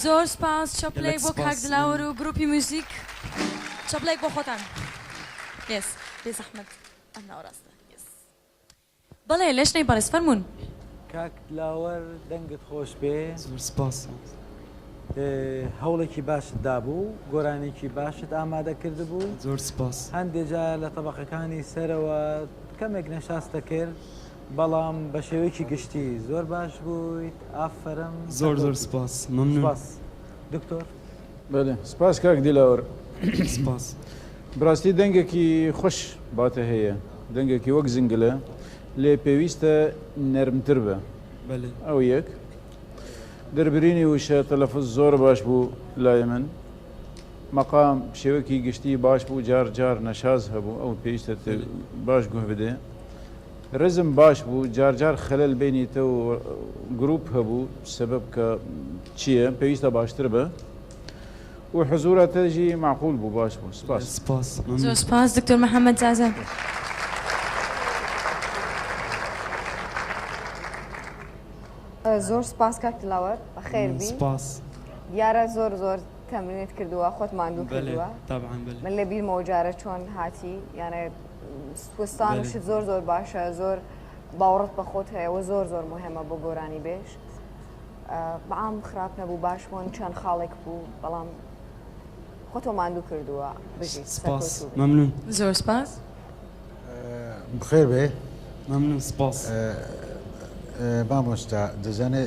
زۆر سپاس چەپلەیەک Gelek بۆ کاک spas. دلاوەر و گروپی موزیک چەپلەیەک بۆ خۆتان یەس بێ زەحمەت ئەم ناوەڕاستە یەس بەڵێ لێژنەی بەڕێز فەرموون. کاک دلاوەر دەنگت خۆش بێ. زۆر سپاس. هەوڵێکی باشت دابوو گۆرانیکی باشت ئامادە کردبوو. زۆر سپاس. هەندێ جار لە تەبەقەکانی سەرەوە کەمێک نەشاستە کرد بەڵام بە شێوەیەکی گشتی زۆر باش بوویت ئافەرم. زۆر زۆر سپاس مەمنون. سپاس دکتۆر. بەلێ سپاس کاک دیلاوەر. سپاس. بەراستی دەنگێکی خوش باتە هەیە دەنگێکی وەک زنگلە لێ پێویستە نەرمتر بە بەلێ. ئەو یەک دەربرینی وشە تەلەفز زۆر باش بوو لای من مەقام شێوەکی گشتی باش بوو جار جار نەشاز هەبوو ئەو پێویستە باش گوه بدێ ڕزم باش بوو جار جار خەلەل بینی تە و گروپ هەبوو سەبەب کە چییە پێویستە باشتر بە و حزورە تەژی معقول بوو باش بوو سپاس. سپاس زۆر سپاس دکتۆر محەممەد زازە. زۆر سپاس کاک دلاوەر بەخێر بی. سپاس. دیارە زۆر زۆر تەمرینت کردووە خۆت ماندوو کردووە. طبعا بەلێ. من لە بیرمەوە جارە چۆن هاتی یانە وەستان و شت زۆر زۆر باشە زۆر باوەڕت بە خۆت هەیە و زۆر زۆر مهمە بۆ گۆرانی بێژ. بەعام خراپ نەبوو باش بوون چەند خاڵێک بوو بەڵام خۆتۆ ماندوو کردووە بژیت سپاس مەمنون. زۆر سپاس. بخێر بێ. مەمنون سپاس. مامۆستا دەزانێ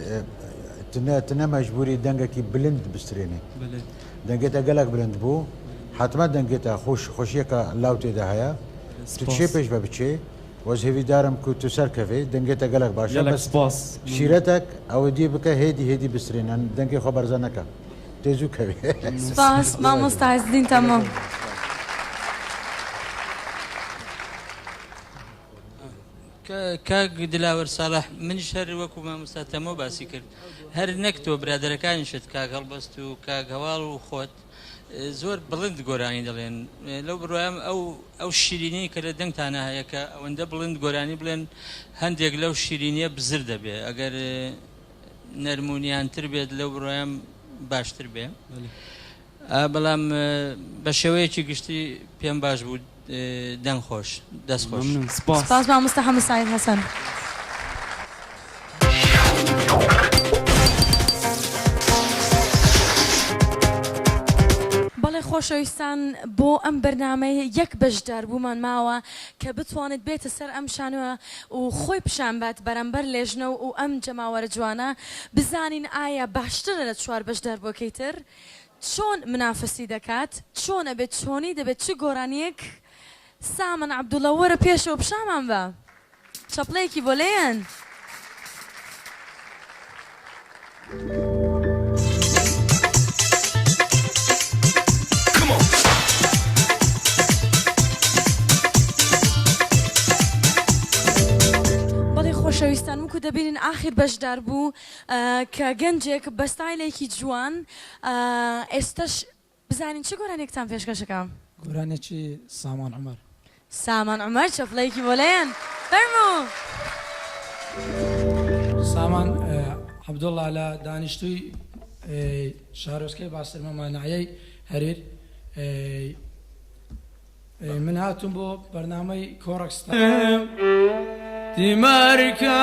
تنە تنە مەجبوری دەنگێکی بلند بسترێنێ بەلێ. دەنگێتە گەلک بلند بوو حتمما دەنگێتە خۆش خۆشیەکە لاو تێدا هەیە تو چێ پێش بە بچێ وەز هێویدارم کو تو سەرکەوێ دەنگێتە گەلک باشە گەلەک بەس سپاس. شیرەتەک ئەوە دی بکە هێدی هێدی بسترێنن دەنگی خۆ بەرزە نەکە تێزوو کەوێ. سپاس مامۆستا عزدین تەمام. کاک دلاوەر ساڵح منیش هەر وەکو مامۆستا تەمۆ باسی کرد هەر نەک تۆ برادەرەکانیشت کاک هەڵبەست و کاک هەواڵ و خۆت زۆر بڵند گۆرانی دەڵێن لەو بڕوایم ئەو ئەو شیرینی کە لە دەنگتانە هەیە کە ئەوەندە بڵند گۆرانی بڵێن هەندێک لەو شیرینیە بزر دەبێ ئەگەر نەرمونیانتر بێت لەو بڕوایم باشتر بێ بەڵام بە شێوەیەکی گشتی پێم باش بوو دەنگ خۆش دەست خۆش. مەمنون سپاس. سپاس مامۆستا حەمە سەعید حەسەن. بەڵێ خۆشەویستان بۆ ئەم بەرنامەیە یەک بەشداربوومان ماوە کە بتوانێت بێتە سەر ئەم شانۆیە و خۆی پیشان بات بەرامبەر لێژنە و ئەم جەماوەرە جوانە بزانین ئایا باشترە لە چوار بەشداربووەکەی تر چۆن منافەسی دەکات چۆن ئەبێت چۆنی دەبێت چ گۆرانیەک سامن عەبدوڵا وەرە پێشەوە پیشانمان بە چەپڵەیەکی بۆ لێیەن. بەڵێ خۆشەویستان وەکو دەبینن ئاخیر بەشدار بوو کە گەنجێک بە ستایلێکی جوان ئێستەش بزانین چ گۆرانیەکتان پێشکەشەکە؟ گۆرانیەکی سامان عومەر. سامان عومەر چەپڵەیەکی بۆ لێن فەرموو. سامان عەبدوڵا لە دانیشتووی شارۆچکەی باسرمە مانعیەی هەریر من هاتووم بۆ بەرنامەی کۆڕەک ستار. تیمارکە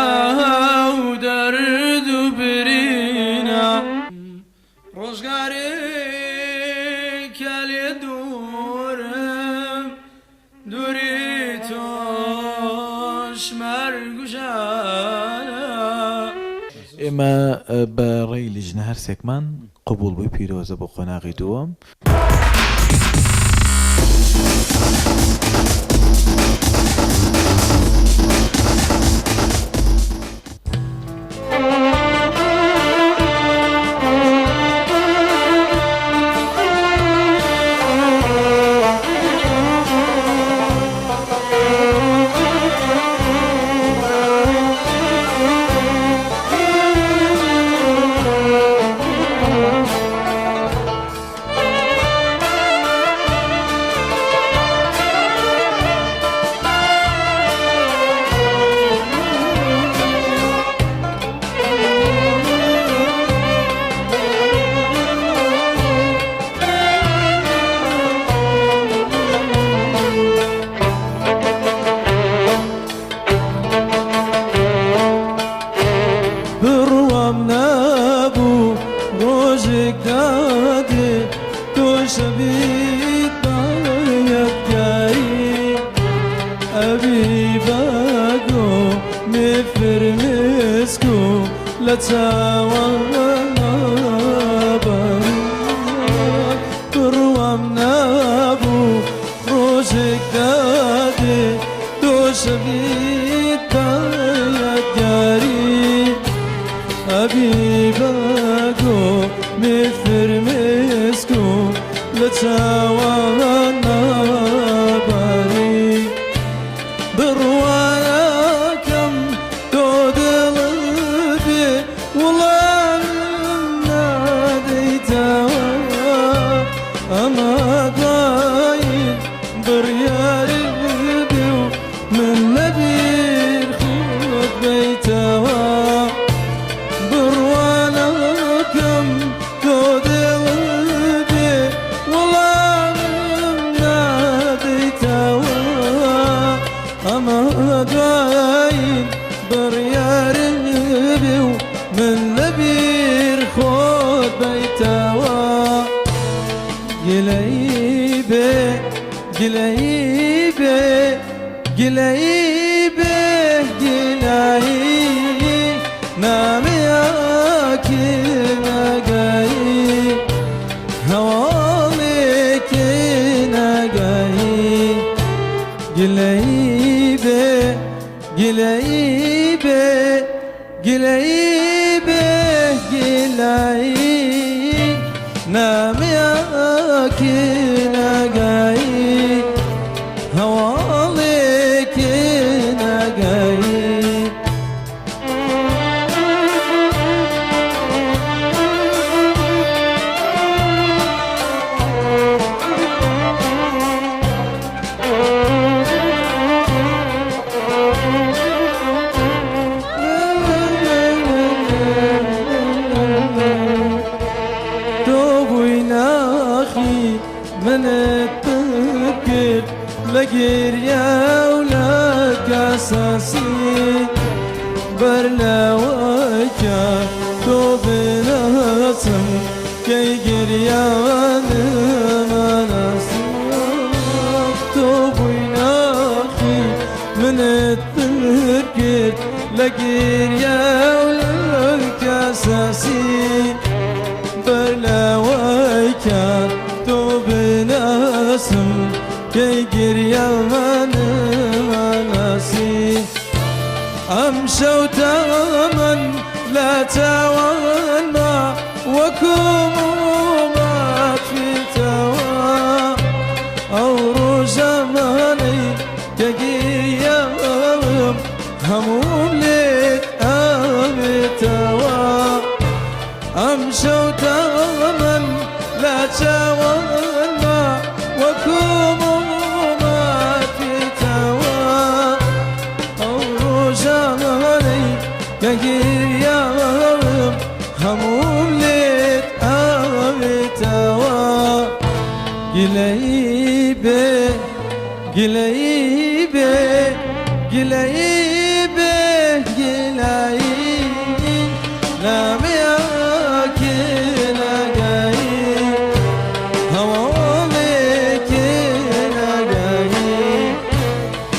و دەرد و برینە. ڕۆژگارێ کە لێ دوورم دووری تۆش مەرگ و ژانە. ئێمە بە ڕێی لیژنە هەرسێکمان قبوڵ بووی پیرۆزە بۆ قۆناغی دووەم. بڕوام نەبوو ڕۆژێک دادێ تۆش ئەبیت بە یادگاری ئەبی بە گۆمێ فرمێسک و لە چاوان باری بڕوام نەبوو ڕۆژێک دادێ تۆش ئەبیت بە یادگاری ئەبی بە گۆمێ فرمێسک و لە چاوان ناباری بڕوانەکەم تۆ دڵت بێ وڵامم نادەیتەوە ئەمە دوایین بڕیارت بێ و من لەبیر خۆت بەیتەوە بڕوانەکەم تۆ دڵت بێ وەڵامم نادەیتەوە ئەمە دوایین بڕیارت بێ و من لەبیر خۆت بەیتەوە گلەیی بێ گلەیی بێ گلەیی بێ گلەیی نامەیەکی نەگەیی هەواڵێکی نەگەیی گلەیی بێ گلەیی بێ گلەیی بێ گلەیی نامەیەکی نەگەیی هەواڵێکی نەگەیی. تۆ بووی ناخی منت پڕ کرد لە گریە و لە کاساسی بەر لەوەی کە تۆ بناسم کەی گریانم ئەناسی تۆ بووی ناخی منت پڕ کرد لە گریە و لە کاساسی بەر لەوەی کە تۆ بناسم کەی گریانم ئەناسی ئەمشەو تەمەن لە چاوانما وەکو مومات فیتەوە ئەو ڕۆژانەی کە گریام هەمووم لێت ئەبێتەوە ئەمشەو تەمەن لە چاوانما وەکو مومات فیتەوە. کە گریام هەمووم لێت ئاوێتەوە گلەیی بێ گلەیی بێ گلەیی بێ گلەیی نامەیەکی نەگەیی هەواڵێکی نەگەیی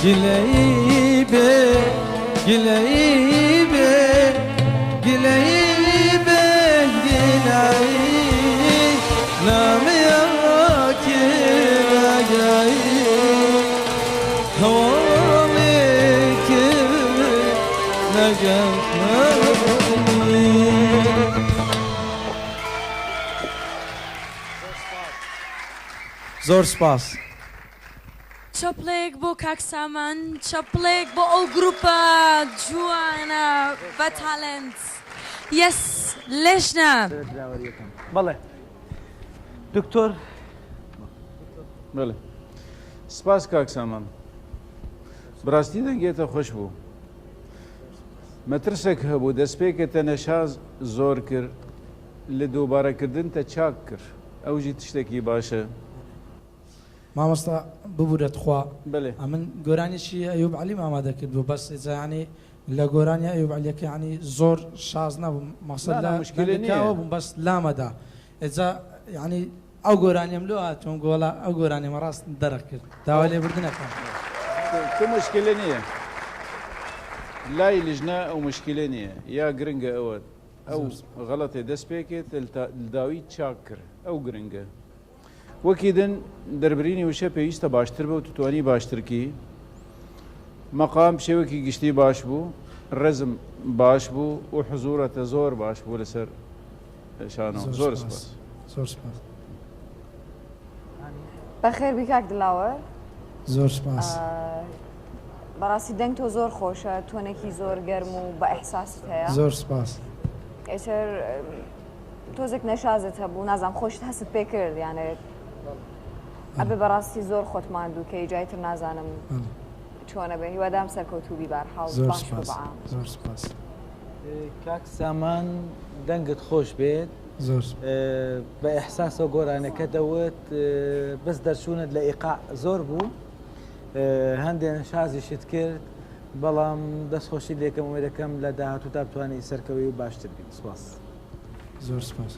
گلەیی بێ گلەیی بێ گلەیی بێ گلەیی نامەیەکی نەگەیی هەواڵێکی نەگەیی. زۆر سپاس. چەپڵەیەک بۆ کاک سامان چەپڵەیەک بۆ ئەو گروپە جوانە بە تالنت یەس لێژنە. بەڵێ دکتۆر. بەڵێ سپاس کاک سامان بڕاستی دەنگێتە خۆش بوو مەترسێک هەبوو دەستپێکە نەشاز زۆر کرد لە دووبارەکردن تە چاک کرد ئەوژی تشتێکی باشە. مامۆستا ببورە تخوا بەلێ. ئەمن گۆرانیەکی ئەیوب عەلیم ئامادە کردبوو بەس ئیجا یانی لە گۆرانیە ئەیوب عەلیەکە یانی زۆر شاز نەبووم مەقسەد نا نا لە مشکلە دەنگەکە نییە. ئەوە بووم بەس لامەدا ئیجا یانی ئەو گۆرانیەم لۆ هاتووم گۆڵا ئەو گۆرانیەمە ڕاست دەرخ کرد داوای لێبوردن ئەکەم. تو مشکلە نییە لای لجنە ئەو مشکلە نییە یا گرنگە ئەوە ئەو غەڵەتێ دەست پێکێت لداوی چاک کرد ئەو گرنگە. وەکی دن دەربرینی وشە پێویستە باشتر بە و توانی باشترکی مەقام شێوەکی گشتی باش بوو ڕزم باش بوو و حزورەتە زۆر باش بوو لەسەر شانۆ زۆر سپاس. زۆر سپاس. بەخێربی کاک دلاوەر. زۆر سپاس. بەڕاستی دەنگ تۆ زۆر خۆشە تۆنێکی زۆر گەرم و بە ئیحساست هەیە. زۆر سپاس. ئیتر تۆزێک نەشازت هەبوو نازانم خۆشت هەست پێ کرد یانێ ئەبێ بەڕاستی زۆر خۆت ماندوو کەی جای تر نازانم چۆنە بێ هیوادام سەرکەوتوو بی بارحاڵ زۆر باش بوو سپاس بەعام. زۆر سپاس. کاک سامان دەنگت خۆش بێت زۆر سپاس. بە ئیحساسەوە گۆرانەکە دەوت بەس دەرچوونت لە ئیقاع زۆر بوو هەندێ نەشازیشت کرد بەڵام دەستخۆشی لێکەم ئومێدەکەم لە داهاتووتا بتوانی سەرکەوی و باشتر بیت سپاس. زۆر سپاس.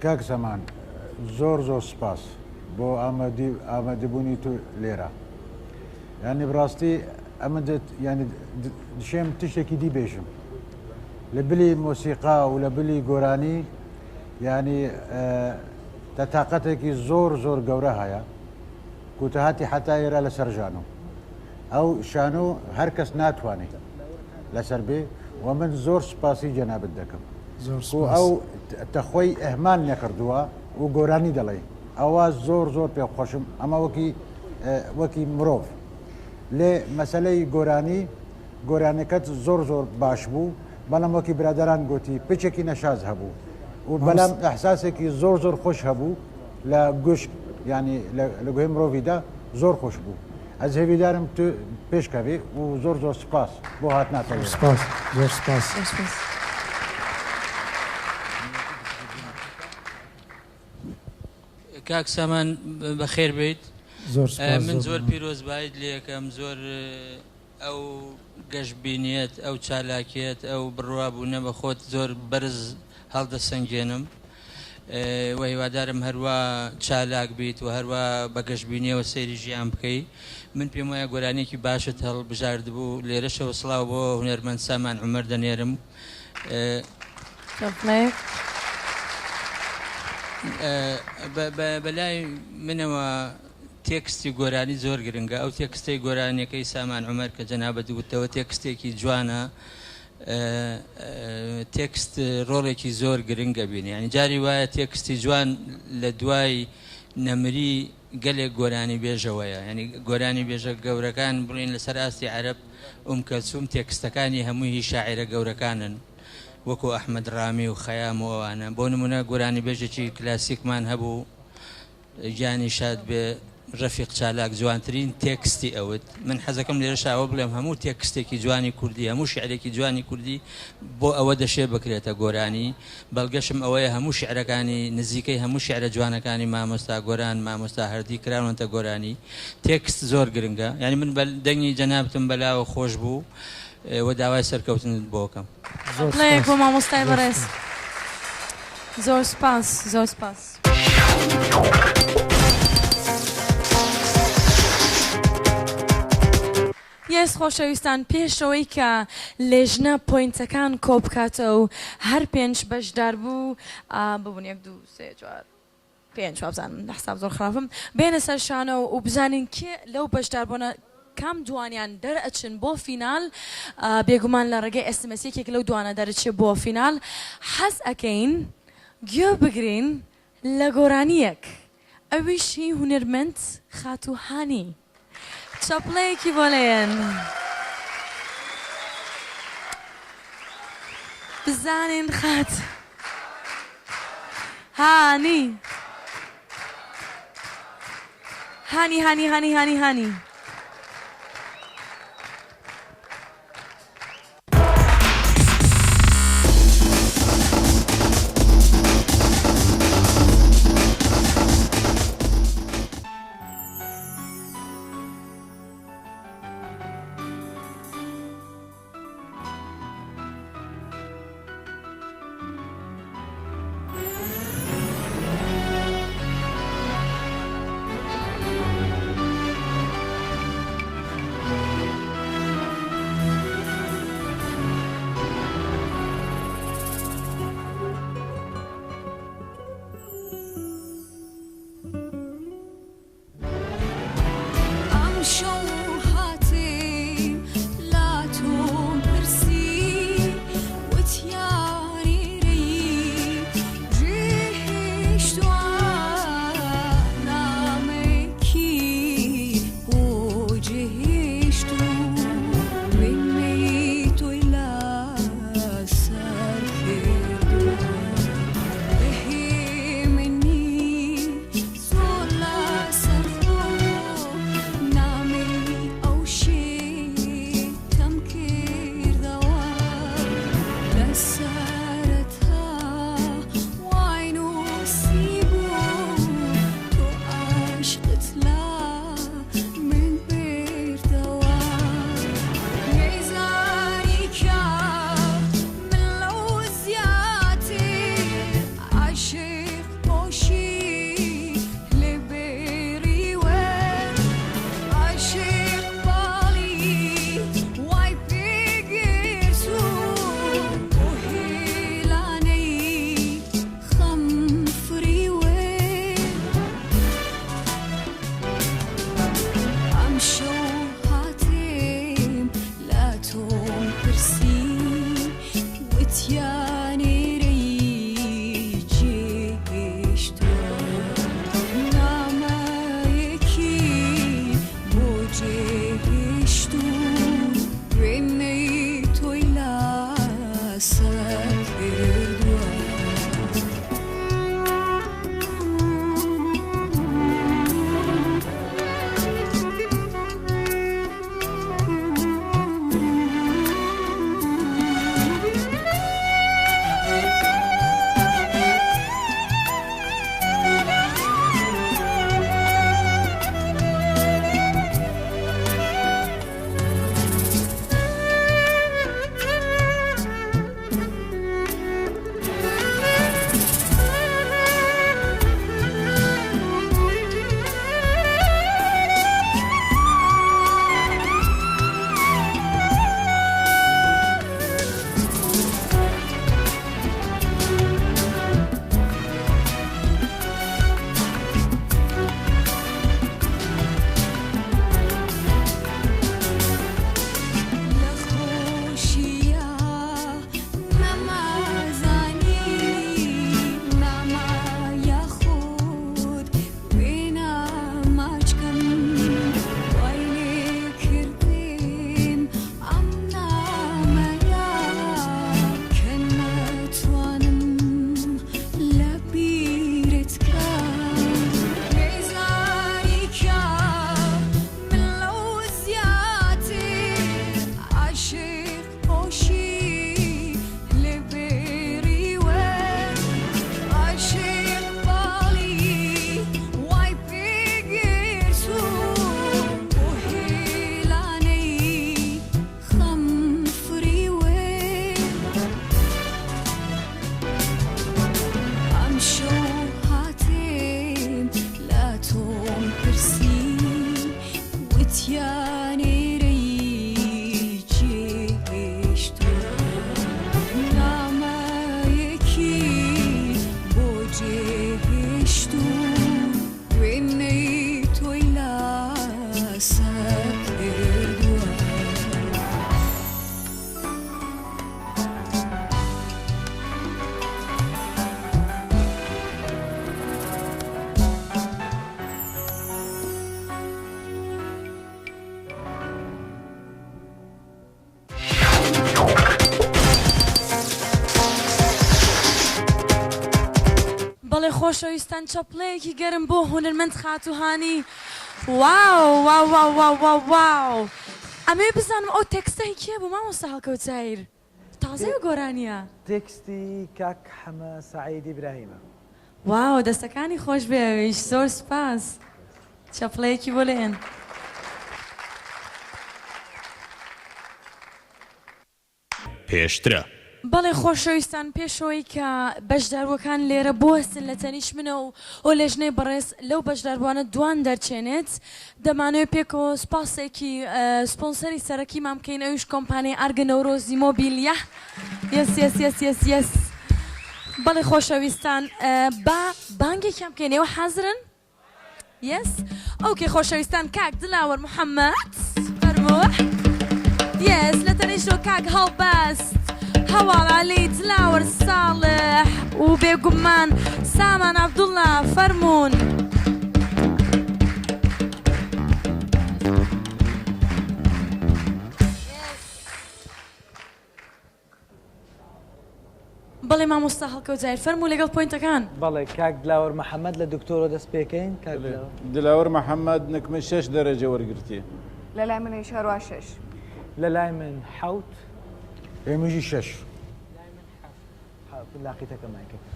کاک سامان زۆر زۆر سپاس بۆ ئامادی ئامادەبوونی تو لێرە یعنی بڕاستی ئەمە یعنی دشێم تشتێکی دی بێژم لە بلی مۆسیقا و لە بلی گۆرانی یعنی تە تاقەتێکی زۆر زۆر گەورە هەیە کوتەهاتی حتا ئێرە لەسەر ژانۆ ئەو شانۆ هەر کەس ناتوانێت لەسەر بێ و من زۆر سپاسی جەنابت دەکەم زۆر و سپاس. ئەو تەخۆی ئەهمان نەکردووە و گۆرانی دەڵێ ئەوە زۆر زۆر پێ خۆشم ئەمە وەکی وەکی مرۆڤ لێ مەسلەی گۆرانی گۆرانەکەت زۆر زۆر باش بوو بەڵام وەکی برادران گوتی پچێکی نەشاز هەبوو و بەڵام ئەحساسێکی زۆر زۆر خۆش هەبوو لە گوش ینی لە گوێ مرۆڤیدا زۆر خۆش بوو ئەز هێویدارم تو پێشکەوێ و زۆر زۆر سپاس بۆ هاتناتەوە. سپاس زۆر سپاس. کاک سامان بەخێر بیت. زۆر سپاس. من زۆر پیرۆزبایت لێکەم زۆر ئەو گەشببینیت ئەو چالاکیت ئەو بڕوابوونە بە خۆت زۆر بەرز هەڵدەسەنگێنم و هیوادارم هەروە چالاک بیت و هەروە بە گەشببینیەوە سەیری ژیان بکەی. من پێم وایە گۆرانیەکی باشت هەڵبژارد بوو. لێرەشەوە سڵاو بۆ هونەرمەند سامان عومەر دەنێرم. بەلای منەوە تێکستی گۆرانی زۆر گرنگە. ئەو تێکستەی گۆرانیەکەی سامان عومەر کە جەنابەت وتەوە تێکستێکی جوانە، تێکست ڕۆڵێکی زۆر گرنگە بینی. یعنی جاری وایە تێکستی جوان لە دوای نەمری گەلێک گۆرانی بێژەوەیە. یعنی گۆرانی بێژە گەورەکان بڵین لەسەر ئاستی عەرەب ئوم کەلسوم تێکستەکانی هەمووی شاعیرە گەورەکانن وەکو ئەحمەد ڕامی و خەیام و ئەوانە. بۆ نمونە گۆرانی بێژێکی کلاسیکمان هەبوو گیانی شاد بێ ڕەفیق چالاک جوانترین تێکستی ئەوت. من حەزەکەم لێرەشا ئەوە بڵێم هەموو تێکستێکی جوانی کوردی، هەموو شیعرێکی جوانی کوردی بۆ ئەوە دەشێ بکرێتە گۆرانی. بەڵگەشم ئەوەیە هەموو شیعرەکانی، نزیکەی هەموو شیعرە جوانەکانی مامۆستا گۆران، مامۆستا هەردی کراونەتە گۆرانی. تێکست زۆر گرنگە. یانی من بە دەنگی جەنابتم بەلاوە خۆش بوو و داوای سەرکەوتنت بۆ کەم. زۆر بڵێ سوپاس بۆ مامۆستای زۆر بەڕێز. سوپاس. زۆر سوپاس زۆر سوپاس. یەس خۆشەویستان پێشەوەی کە لێژنە پۆینتەکان کۆبکاتەو هەر پێنج بەشداربوو ببون یەک دوو سێ چوار پێنج وابزانم لە حساب زۆر خراپم بێنە سەر شانۆ و بزانین کێ لەو بەشداربوونە کام دوانیان دەرئەچن بۆ فینال بێگومان لە ڕێگەی SMS یەکێک لەو دوانە دەرچێ بۆ فینال حەز ئەکەین گوێ بگرین لە گۆرانیەک ئەویش هی هونەرمەند خاتوو هانی چەپڵەیەکی بۆ لێن بزانین خاتوو هانی هانی هانی هانی هانی هانی. خۆشەویستان چەپڵەیەکی گەرم بۆ هونەرمەند خاتوو هانی واو واو واو واو واو واو ئەمەوێ بزانم ئەو تێکستە هی کێ بوو مامۆستا هەڵکەوت زاهیر تازەیە ئەو گۆرانیە. تێکستی کاک حەمە سەعید ئیبراهیمە. واو دەستەکانی خۆش بێ ئەویش زۆر سوپاس چەپڵەیەکی بۆ لێن. پێشترە. بەڵێ خۆشەویستان پێشەوەی کە بەشداربووەکان لێرە بوەستن لە تەنیشت منەوە و لێژنەی بەڕێز لەو بەشداربووانە دوان دەرچێنێت دەمانەوێت پێکەوە سوپاسێکی سپۆنسەری سەرەکیمان بکەین ئەویش کۆمپانیای ئارگە نەورۆزی مۆبیلیە yes yes yes yes yes بەڵێ خۆشەویستان با بانگێکیان بکەین ئێوە حازرن؟ yes okay خۆشەویستان کاک دلاوەر محەمەد فەرموو yes لە تەنیشتەوە کاک هەڵبەست هەواڵ عەلی دلاوەر ساڵح و بێگومان سامان عەبدوڵا فەرموون. بەڵێ مامۆستا هەڵکەوت زاهیر فەرموو لەگەڵ پۆینتەکان. بەڵێ کاک دلاوەر محەمەد لە دکتۆرەوە دەست پێکەین کاک دلاوەر. دلاوەر محەمەد نکمە شەش دەرەجە وەرگرتیە. لەلای منیش هەروا شەش. لەلای من حەوت. ئێمەژی شەش. لای من حەفت. لاقیتەکە مایکەکە.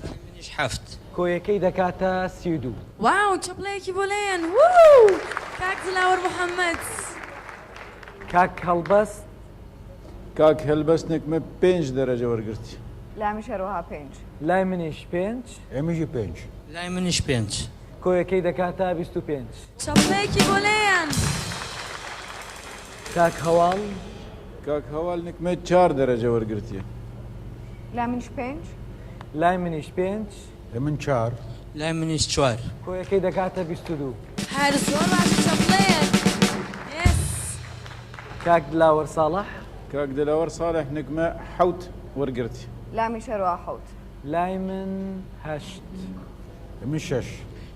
لای منیش حەفت. کۆیەکەی دەکاتە 32. واو چەپڵەیەکی بۆ لێیەن ووو کاک دلاوەر محەمەد. کاک هەڵبەست. کاک هەلبەست نکمە پێنج دەرەجە وەرگرتی. لای منیش هەروەها پێنج. لای منیش پێنج. ئێمەژی پێنج. لای منیش پێنج. کۆیەکەی دەکاتە 25. چەپڵەیەکی بۆ لێیەن. کاک هەواڵ. کاک هەواڵ نکمە چار دەرەجە وەرگرتیە. لای منیش پێنج. لای منیش پێنج. لای من چار. لای منیش چوار. کۆیەکەی دەکاتە 22. هەر زۆر باشە چەپڵەیەک yes. کاک دلاوەر ساڵح. کاک دلاوەر ساڵح نکمە حەوت وەرگرتی. لای منیش هەروا حەوت. لای من هەشت. لای من شەش.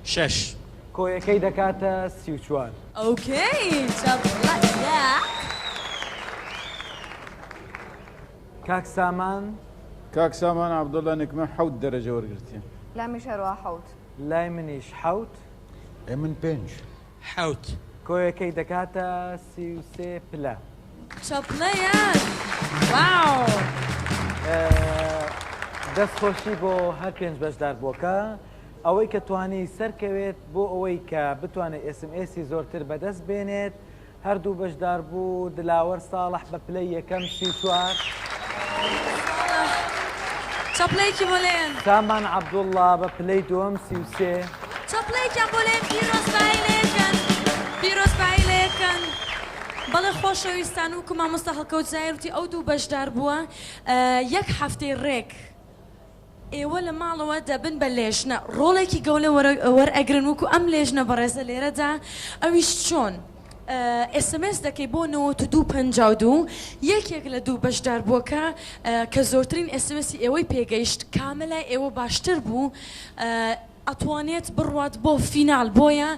شەش. کۆیەکەی دەکاتە 34. okay چەپڵەیەک. کاک سامان. کاک سامان عەبدوڵا نکمە حەوت دەرەجە وەرگرتیە. لای منیش هەروا حەوت. لای منیش حەوت. لای من پێنج. حەوت. کۆیەکەی دەکاتە 33 پلە. چەپڵەیەک واو. دەست خۆشی بۆ هەر پێنج بەشداربووەکە. ئەوەی کە توانی سەرکەوێت بۆ ئەوەی کە بتوانێت SMS ی زۆرتر بەدەست بێنێت هەردوو بەشداربوو دلاوەر ساڵح بە پلەی یەکەم 34. چەپڵەیەکی بۆ لێن. سامان عەبدوڵڵا بە پلەی دووەم 33. چەپڵەیەکیان بۆ لێن پیرۆزبایی لێکەن پیرۆزبایی لێکەن. بەڵێ خۆشەویستان وەکو مامۆستا هەڵکەوت زاهیر وتی ئەو دوو بەشداربووە یەک هەفتەی ڕێک ئێوە لە ماڵەوە دەبن بە لێژنە ڕۆڵێکی گەولە وەرئەگرن وەکو ئەم لێژنە بەڕێزە لێرەدا ئەویش چۆن SMS دەکەی بۆ 92 52 یەکێک لە دوو بەشداربووەکە کە زۆرترین SMS ی ئێوەی پێگەیشت کامە لای ئێوە باشتر بوو ئەتوانێت بڕوات بۆ فیناڵ بۆیە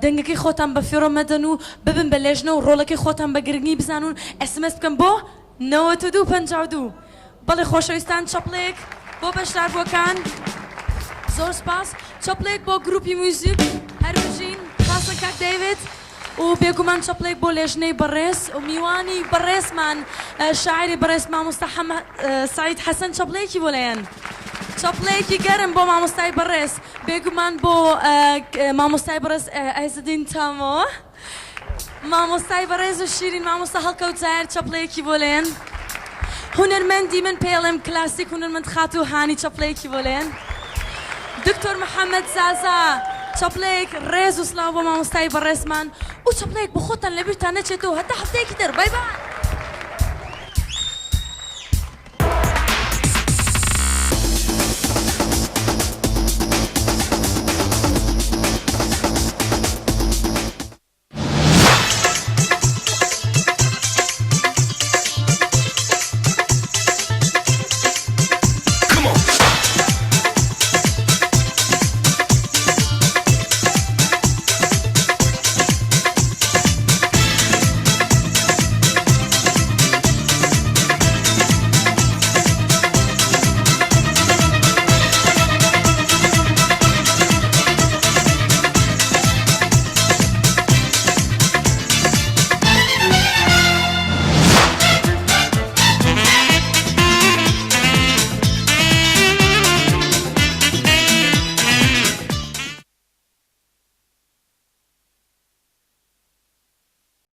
دەنگەکەی خۆتان بە فیڕۆ مەدەن و ببن بە لێژنە و ڕۆڵەکەی خۆتان بە گرنگی بزانون SMS بکەن بۆ 92 52 بەڵێ خۆشەویستان چەپڵەیەک بۆ بەشداربووەکان زۆر سپاس چەپڵەیەک بۆ گروپی میوزیک هەر بژین سپاس کاک دەیڤد و بێگومان چەپڵێک بۆ لێژنەی بەڕێز و میوانی بەڕێزمان شاعیری بەڕێز مامۆستا حەمە سەعید حەسەن چەپڵەیەکی بۆ لایەن چەپڵەیەکی گەرم بۆ مامۆستای بەڕێز بێگومان بۆ مامۆستای بەڕێز عێزەدین تامۆ مامۆستای بەڕێز و شیرین مامۆستا هەڵکەوت زاهیر چەپڵەیەکی بۆ لێن هونەرمەندی من پێڵێم کلاسیک هونەرمەند خاتوو هانی چەپڵەیەکی بۆ لێن دکتۆر محەممەد زازا چەپڵەیەک ڕێز و سڵاو بۆ مامۆستای بەڕێزمان و چەپڵەیەک بۆ خۆتان لەبیرتان نەچێتەوە هەتا هەفتەیەکی تر bye bye.